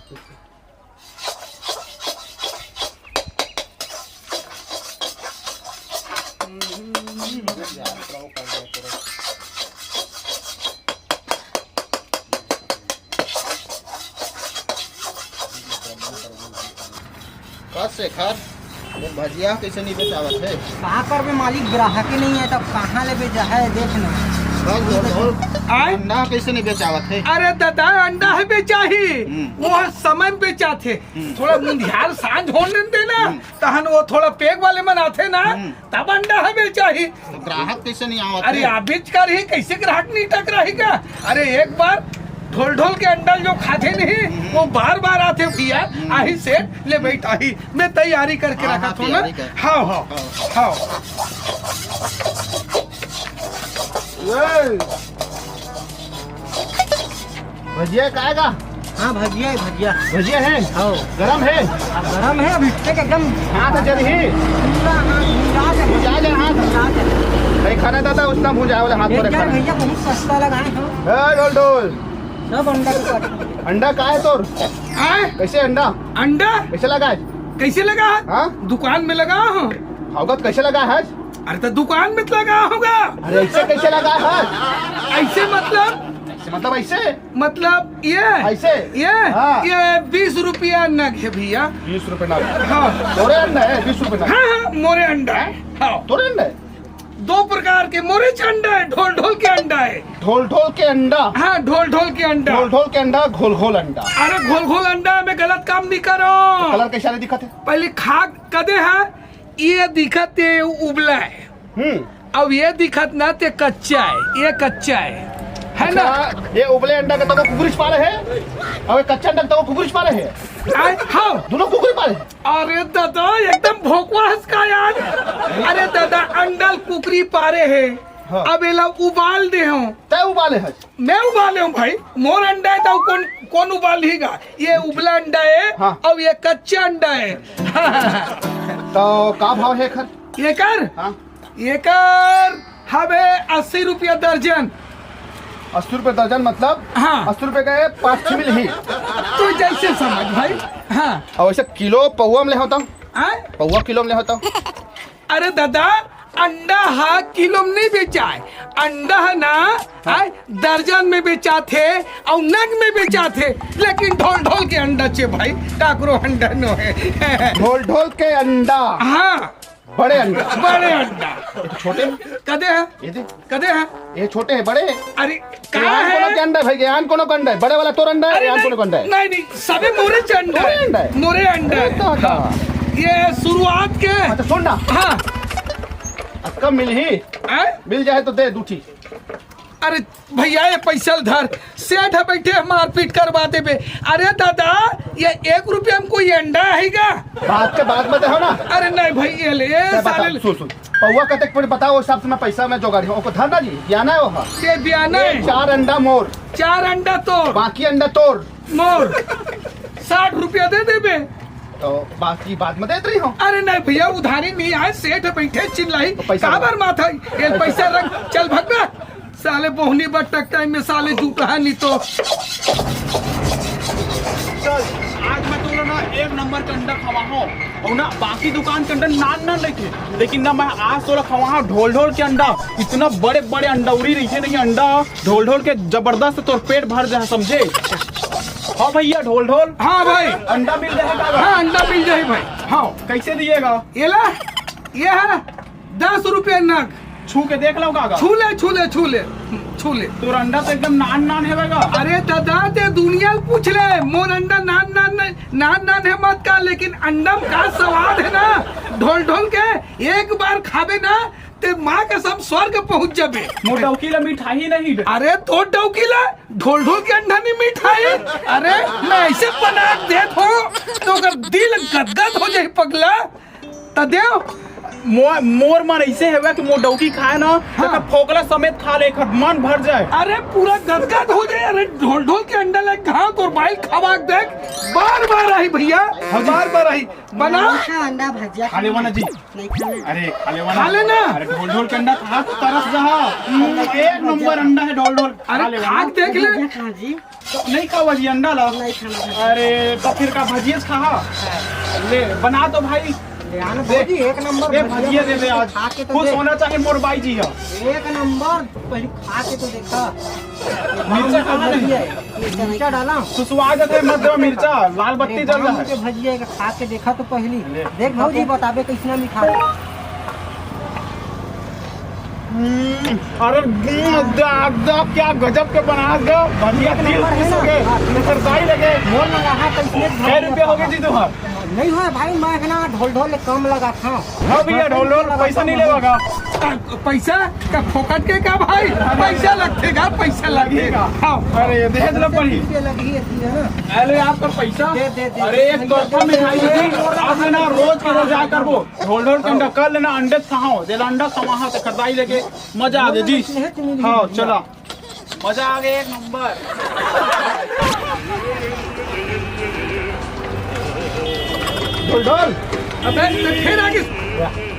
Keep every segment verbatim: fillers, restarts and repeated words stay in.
का शेखर, ये भजिया कइसे नइ बेचावत हे? का करबे मालिक, ग्राहके नइ हे, तब कहाँ ले बेचाही, देख ना। बस, बोल, बोल। आय? अंडा कइसे नइ बेचावत हे? अरे दादा, अंडा ह बेचाही, हम्म। वो समय में बेचाथे। हम्म। थोड़ा मुंधियार सांझ होने दे ना, हम्म। तहन वो थोड़ा पेग वाले मन आथे ना, हम्म। तब अंडा ह बेचाही। तो ग्राहक कइसे नइ आवत अरे, हे? अभीच करही, कइसे ग्राहक नइ टकराही का? अरे, एक बार ढोल ढोल के अंडा जो खाथे नहीं, हम्म। वो बार बार आथे भइया। हम्म। आही सेठ, ले बइठ, आही, मैं तैयारी करके हाँ, रखा हाँ, थों ना। तैयारी कर। हाँ, हाँ, हाँ। हाँ। ये भजिया काय का? हाँ, भजिया हे, भजिया। भजिया हे? हाँ। गरम हे? अब गरम हे, अब इतने के एकदम हाथ जलही। पूरा हाथ भुंजा जाए। भुंजा जाए हाथ। भुंजा जाए। नहीं खाना दादा, उतना भुंजाए वाला हाथ एक थोड़े यार खाना। भइया बहुत सस्ता लगाए हो। ए, ढोल ढोल। सब अंडा के काट। अंडा का हे तोर? आय? कइसे अंडा? अंडा? कइसे लगा हे? कइसे लगा हे? हाँ? दुकान में लगा हो। होगा तो कइसे लगा हे? अरे तो दुकान में तो लगा होगा। अरे अइसे कइसे लगा हे? अइसे मतलब? अइसे मतलब अइसे? मतलब ये? अइसे? ये? हाँ। ये बीस रुपया नग हे भइया। बीस रुपया नग? हाँ। तोरे अंडा हे, बीस रुपया नग? हाँ, हाँ, मोरे अंडा हे। हाँ। तोरे अंडा हे? दो प्रकार के मोरेच अंडा हे, ढोल ढोल के अंडा हे। ढोल ढोल के अंडा? हाँ, ढोल ढोल के अंडा। ढोल ढोल के अंडा, घोल घोल अंडा। अरे घोल घोल अंडा में गलत काम नइ करो। कलर कइसे दिखत हे? पहली खा कदे हे, ये दिखत हे उबला हे। हम्म। अब ये दिखत ना ते कच्चा हे, ये कच्चा हे, हे ना? अच्छा, ये उबले अंडा के तो कुकुरिच पाले हे, अउ ये कच्चा अंडा के तो कुकुरिच पाले हे। आय, हाँ। दोनों कुकुरी पाले हे। अरे दादा, एकदम भोकवा हस का यार। अरे दादा, अंडा ल कुकरी पारे हे। हाँ। अब एला उबाल दे हो। तैं उबाले हस? मैं उबाले हों भाई, मोर अंडा हे त कोन, कोन उबालही गा? ये उबला अंडा हे, हाँ। अउ ये कच्चा अंडा हे। तो का भाव हे एखर? एकर? हाँ। एकर हवे अस्सी रुपया दर्जन। अस्सी रुपया दर्जन मतलब? हाँ। अस्सी रुपया के पाँच ठी मिलही। तो जइसे समझ भाई। हाँ। अउ अइसे किलो पौवा में ले हो तो? आय? पौवा किलो में ले हो तो? अरे दादा, अंडा ह किलो में नइ बेचाय, अंडा ह ना, हाँ। आय, दर्जन में बेचाथे अउ नग में बेचाथे, लेकिन ढोल ढोल के अंडा चे भाई, काकरो अंडा नो हे। ढोल ढोल के अंडा। हाँ। बड़े अंडा। बड़े अंडा। ये तो छोटे हैं। कदे हे? ये दे। कदे हे? ये छोटे हैं, बड़े हैं। अरे, का ये आन हे? कोनो के अंडा हे भाई, ये आन कोनो के अंडा हे? बड़े वाला तोर अंडा हे, अरे ये आन नहीं, कोनो के अंडा हे? नहीं, नहीं, सबे मोरे च अंडा तोरे हे। अंडा हे? मोरे अंडा अरे हे। तो हटा। हाँ। ये शुरुआत के। अच्छा, सुन ना। हाँ। अब कब मिलही? हैं? मिल जाए तो दे दू ठी। अरे भइया, ये पइसा ल धर, सेठ ह बइठे हे, मारपीट करवा देबे। अरे दादा, ये एक रुपया में कोई अंडा हे गा? बात के बाद में दे हो ना। अरे नहीं भइया, ले, ये साले बता, सुन, सुन। पौवा कतेक पड़ही बताओ, ओ हिसाब से मैं पइसा में जोगाड़ हूँ। ओको धर ना जी, बियाना हे वो। ये बियाना हे। चार अंडा मोर। चार अंडा तोर। बाकी अंडा तोर। मोर। साठ रुपया दे देबे। तो बाकी बाद में देत रही हूँ। अरे नहीं भइया, उधारी नइ आय, सेठ बइठे चिल्लाही। तो पइसा काबर माथा, ये पइसा रख, चल भग ना। साले बोहनी बट्टक टाइम में साले जूठा हे नहीं तो। चल, आज मैं तोला ना एक नंबर के अंडा खवाहूँ। अउ ना बाकी दुकान के अंडा नान नान रहिथे, लेकिन ना मैं आज तोला खवाहूँ ढोल ढोल के अंडा। इतना बड़े बड़े अंडौरी रहिथे ना ये अंडा, ढोल ढोल के जबरदस्त तोर पेट भर जाय, समझे? हाँ भइया, ढोल ढोल। हाँ भाई। अंडा मिल जाही का? हाँ, अंडा मिल जाही भाई। हाँ। कइसे दिएगा? ये ला, ये हे दस रुपया नग। छू के देख लव का? छू ले, छू ले, छू ले, छू ले। तोर अंडा तो एकदम नान नान हवे गा। अरे दादा, तैं दुनिया ल पूछ ले, मोर अंडा नान नान नहीं, नान नान हे मत का, लेकिन अंडा में का सवाद हे ना, ढोल ढोल के एक बार खाबे ना, तैं माँ कसम स्वर्ग पहुँच जाबे। मोर डौकी ला मिठाही नहीं दे। अरे तोर डौकी ला ढोल ढोल के अंडा नहीं मिठाही। अरे मैं अइसे बना के देत हों तो ओकर दिल गदगद हो जाही पगला। त देव, मोर मन ऐसे हवे कि मोर डौकी खाए ना, हाँ। तो फोकला समेत खा ले, एक मन भर जाए। अरे, पूरा गदगद हो जाए। अरे, ढोल ढोल के अंडा ले, घाव तोर बाइल खवा के देख, बार बार आही भैया, हाँ जी। बार बार आही। बना। मीठा अंडा भजिया खा लेवा ना जी। नहीं खाना। अरे, खा लेवा ना। खा लेना। अरे, ढोल ढोल के अंडा खा तो तरस जा। हम्म, एक नंबर अंडा है ढोल ढोल। अरे, खा लेवा खा ना। देख ले। भजिया खा जी। तो नहीं खावा जी अंडा ला। नहीं खाना। अरे, तो फिर का भजिया खा? ले, बना तो भाई। ले आना दे। भौजी, एक नंबर दे भजिया भजिया दे दे आज। खा के तो खुश दे। होना चाहिए मोर बाई जी है। एक नंबर, पहले खा के तो देखा। मिर्चा कहाँ नहीं? मिर्चा नहीं। मिर्चा डाला। सुसवा जाते मत दो मिर्चा, लाल बत्ती अरे, जल रहा गाँव है। के भजिया एक खा के देखा तो पहली। ले। देख भौजी, बताबे कैसना मीठा है। हम्म, अरे, हम्म, दा, दा, क्या गजब के बना दो। भजिया एक नंबर है ना? हाँ, एकर दाई लगे। मोर लगा, हाँ, तो इसमें कै रुपया हो गए जी तुम्हार? नहीं हो भाई, मैं इतना ढोल ढोल कम लगा था। हाँ भैया, ढोल ढोल पैसा नहीं लेगा। पैसा का फोकट के का भाई? पैसा लगते का, पैसा लगेगा। हाँ। अरे, ये दे दे पड़ी। रुपया लगी है, है ना? अरे, आपका पैसा? दे, दे, दे। अरे, एक तोहफा मिठाई दे दी। आज ना रोज के रोज आया करबो। ढोल ढोल के अंडा कर लेना, अंडे खाओ, दे अंडा समाहा से खरीदाई लेके मजा आ जाए जी। हाँ, चला। मजा आ गया, एक नंबर। ढोल ढोल। अबे, तो फिर आ गइस,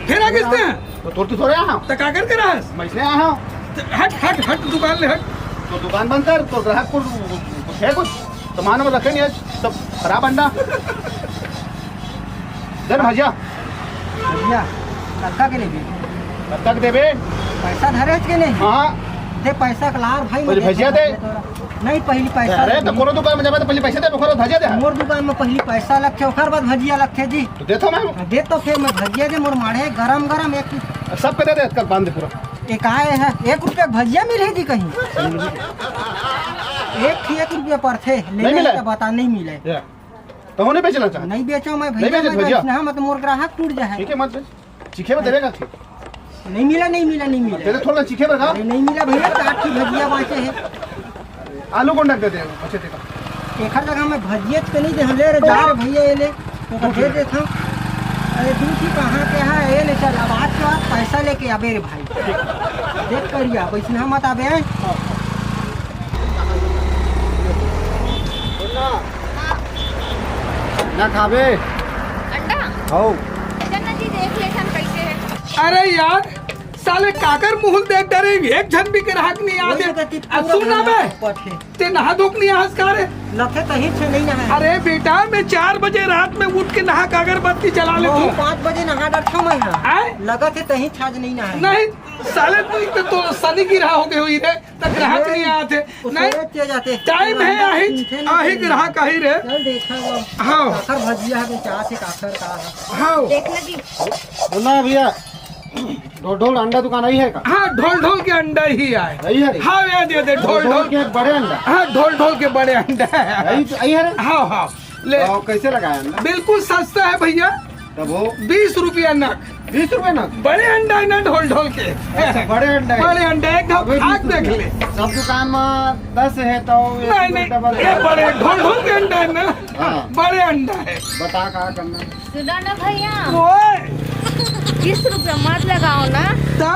फिर आ गइस ते? तो तोर तो थोड़े आया। तो का करके रहा? मैं इसलिए आया हूँ। तो हट, हट, हट, दुकान ले हट। तो दुकान बंद कर, तो ग्राहक को कुछ है कुछ? सामान में रखे नहीं है, सब खराब अंडा। दे ना भजिया। भजिया, कतका के लेबे? कतका के देबे? पैसा धरे हस के नहीं? हाँ। दे पैसा के लार भाई, पहले मैं भजिया दे। तोरा। नहीं, पहली पैसा अरे, दे। तो कोनो दुकान में जाबे तो पहले पैसा दे, ओकर बाद भजिया दे। मोर दुकान में पहली पैसा लगथे, ओकर बाद भजिया लगथे जी। तो देथो मैं। हाँ, दे तो फिर मैं भजिया दे, मोर माढ़े गरम गरम एक। सबके दे दे, कल बांध दे पूरा। एक आए है, एक रुपया भजिया मिले जी कहीं? एक ही एक रुपया पड़थे, नहीं लेने मिले? का बता, नहीं मिले। या। तो नहीं बेचना चाहते? नहीं बेचो मैं नहीं भैया, बेचो मैं भैया। बेचना है, मत मोर ग्राहक टूट जाए। ठीक है, मत बेच। चीखे में देवे का ठीक। नहीं मिला, नहीं मिला, नहीं मिला। तेरे थोड़ा चीखे में रखा। अरे नहीं मिला भैया, चार ठो भजिया बाँचे है। आलू कौन रख देते हैं? अच्छा, ठीक है। एखर जगह में भजिया तो नहीं दे, ले रे, जा रे भैया, ये ले, तो दे देता हूँ। अरे दू ठो कहाँ के है, ये ले चल, अब आज के बाद पैसा लेके आबे रे भाई। देख करिया, वैसना मत आबे हैं। ना खाबे? अंडा? हौ। चल ना जी, देख लेथन कैसे है। अरे यार, साले काकर मुंह देख डरे, एक झन भी ग्राहक नहीं आते। वही तो कि अब सुन ना बे, पथे। ते नहा धो के नहीं आस का रे? लखे कहीं से नहीं नहा। अरे बेटा, मैं चार बजे रात में उठ के नहा के अगरबत्ती जला लेता हूँ। पाँच बजे नहा डरता मैं यहाँ। आए? लगा थे तहीं छाज नहीं नहा। नहीं, साले तू तो, तो शनि गिरहा हो गए हुई रे। त ग्राहक नहीं आते। नहीं, टाइम है, आही, आही ग्राहक आही रे। चल देखा वो। हाँ। काकर भजिया है, बेचा से काकर का है। हाँ। देख ना जी। बोला भैया, ढोल ढोल अंडा दुकान आई है का? हाँ, ढोल ढोल के अंडा ही आए। यही है रे? हाँ, ये दे दे, ढोल ढोल ढोल। के बड़े अंडा। हाँ, ढोल ढोल के बड़े अंडा है। यही तो, यही है रे? हाँ, हाँ। ले। तो कैसे लगाया अंडा? बिल्कुल सस्ता है भैया। तब वो? बीस रुपया नग। बीस रुपया नग? बड़े अंडा है ना ढोल ढोल के। अच्छा, बड़े अंडा है। बड़े अंडा है, एक अबे, खा के बीस देख रुपया। ले। सब दुकान में दस है तो ये नहीं, नहीं, डबल ये है। बड़े ढोल ढोल के अंडा है ना। हाँ। बड़े अंडा है। बता का करना है। सुना ना भैया। ओए। बीस रुपया मत लगाओ ना। ता?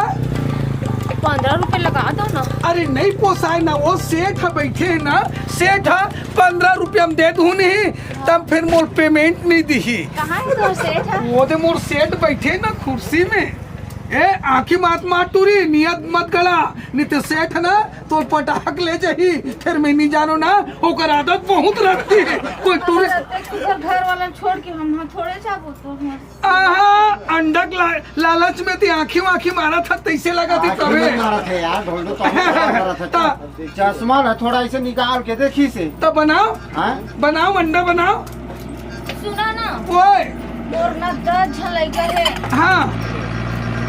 पन्द्रह रुपया लगा दो ना। अरे नहीं पोसाए ना, वो सेठ है बैठे है ना, सेठ है, पन्द्रह रुपया में दे दूँ नहीं, तब फिर मोर पेमेंट नहीं दिही। कहाँ है तोर सेठ है? वो दे मोर सेठ बैठे ना कुर्सी में। ए, आँखी मत मार टूरी, नियत मत गड़ा, नहीं तो सेठ ना तो पटाक ले जाही। फिर मैं नहीं जानो ना, ओकर आदत बहुत रहती है। कोई टूरी घर वाला छोड़ के हम यहाँ थोड़े जाबो तो हम आहा, अंडक ला-, लालच में ते आँखी वाँखी मारा था, तैसे लगा थी आँखी तबे। नहीं मारा था यार, ढोल ढोल तो आँखी मारा था। ता- चश्मा ना थोड़ा ऐसे निकाल के देखी से। तो बनाओ, हाँ? बनाओ, अंडा बनाओ। सुना ना। ओए। मोर ना दस झन लइका है। हाँ।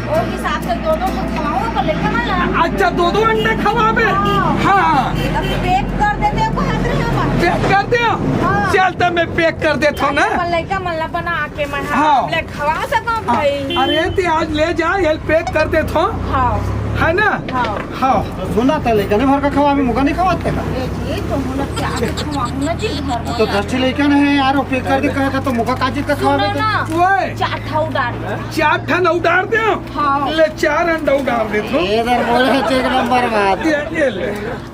वो हिसाब से दो दो ठो खवाओ तो लइका मन ला। अच्छा, दो दो अंडा खवाबे? हाँ। हाँ, हाँ। अभी पैक कर देते हैं, कहत रहे हम। पैक कर दे? हाँ। चल, तो मैं पैक कर देता हूँ ना। अपन लइका मन ला बना के मैं हाँ। ले खवा सका भाई। अरे, ते आज ले जा, ये पैक कर देता हूँ। हाँ। है ना? हाँ। हाँ। तो सुना त लइका ने भर का खवाबे, मोका नहीं खवाते का? ए जी, तो हम लोग क्या के खवाहू ना जी घर में? तो दस ठी लइका ने हे यार, वो पैक कर दे कहा था, तो मोका का चीज का खवाबे? सुना ना। ओए। चार ठा उडार दे। चार ठन उडार दे। हाँ। ले, चार अंडा उडार दे तो। इधर बोले तो एक नंबर बात। ये, ये ले।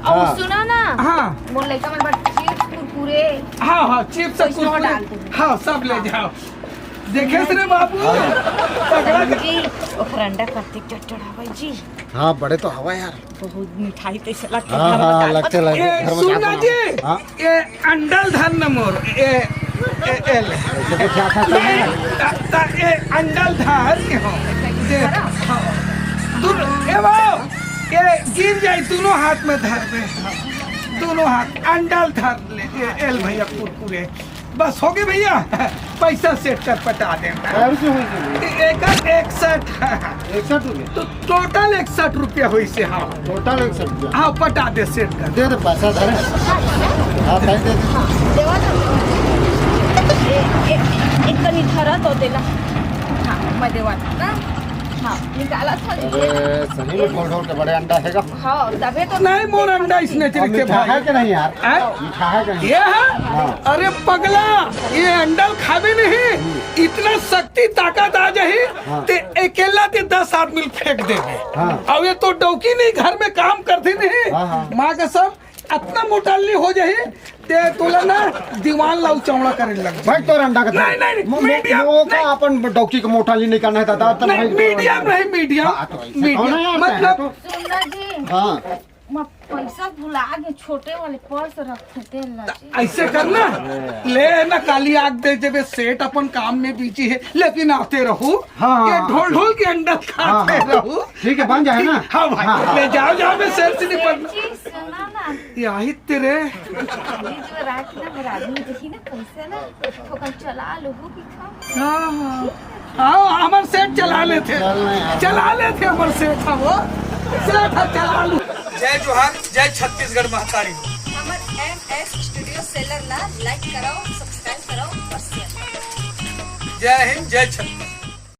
और हाँ। सुना ना। हाँ। मोर लइका मन बर चिप्स, कुरकुरे। हाँ, हाँ, चिप्स, कुरकुरे। डाल दो। हाँ, सब ले जाओ। देखे से रे बाबू, तगड़ा कर- जी, ओकर अंडा कत्ते चटचट हवय जी। हाँ, बड़े तो हवा यार। बहुत मिठाई तइसे लगथे, हाँ, घर में हाँ, दाल लगथे, बना- लगथे, ए, घर में सुन दाल ना बना। जी, हाँ। ए अंडल धर न मोर, ए, ए, ए ले। ऐसे तो क्या था, नहीं, ता, ता, ए अंडल धर के हो। दे, हाँ। दुनो, ए बाबू, ए गिर जाई, दुनो हाथ में धर दे। दुनो हाथ, अंडल धर ले, ए, ए ले भैया कुरकुरे। बस हो गए भैया, पैसा सेट कर पटा दे। कै रुपये हुई थी? एकर इकसठ। इकसठ रुपये? तो टोटल इकसठ रुपया होइसे, हाँ। टोटल इकसठ रुपये? हाँ, पटा दे सेट कर। दे दे पैसा, धरे। हाँ, भाई दे दे। देवा ना। ए, ए, एक कनी धरा तो देला। हाँ, मैं देवा ना। हाँ, निकाला था। अरे, सही में ढोल ढोल के बड़े अंडा है का? हाँ, तबे तो नहीं, मोर अंडा इसने और चिरके मीठा भाई। है कि नहीं यार? हैं? मीठा है कि नहीं? ये है? हाँ। अरे पगला, ये अंडल खाबे नहीं, इतना शक्ति ताकत आ जाही, हाँ। ते अकेला ते दस आदमी फेंक देबे। हाँ। अब ये तो डौकी नहीं, घर में काम करती नहीं, हाँ, हाँ। माँ कसम, इतना मोटाली हो जाही, ते तोला ना दीवान लाऊ चौड़ा करे लग। भाई, तोर अंडा का नहीं, नहीं, नहीं, मो-, मो-, मीडियम वो का नहीं। अपन डौकी का मोटाली नहीं करना है दादा, तब नहीं, भाई, मीडियम नहीं, मीडियम। हाँ, तो ऐसे मीडियम। कौन है यार, मतलब तो? सुन ना जी। हाँ। मैं पैसा भुला गए, छोटे वाले पर्स रखे थे ना जी। ऐसे करना, ले ना, काली आग दे देबे, सेठ अपन काम में बिजी है, लेकिन आते रहू, हाँ, ये हाँ। ढोल ढोल के अंडा हाँ, खाते हाँ। रहू। ठीक है, बन जाए ना? ठीक, हाँ भाई, हाँ, हाँ। ले जाओ, जाओ, मैं सेठ से निपटना। सेठ जी, सुना ना। ये आहित तेरे। ये जो रात ना मेरा आदमी देखी ना, पैसा ना, थोकन चला लो, हो कि खा। हाँ, हाँ। आओ, हमर सेठ चला लेथे। चल ना यार। चला लेथे हमर सेठ, हाँ, वो। सेठ, हाँ, चला लू। जय जोहार, जय छत्तीसगढ़ महतारी। हमर एम एस स्टूडियो सेलर ला लाइक कराओ, सब्सक्राइब कराओ और शेयर कराओ। जय हिंद, जय छत्तीसगढ़।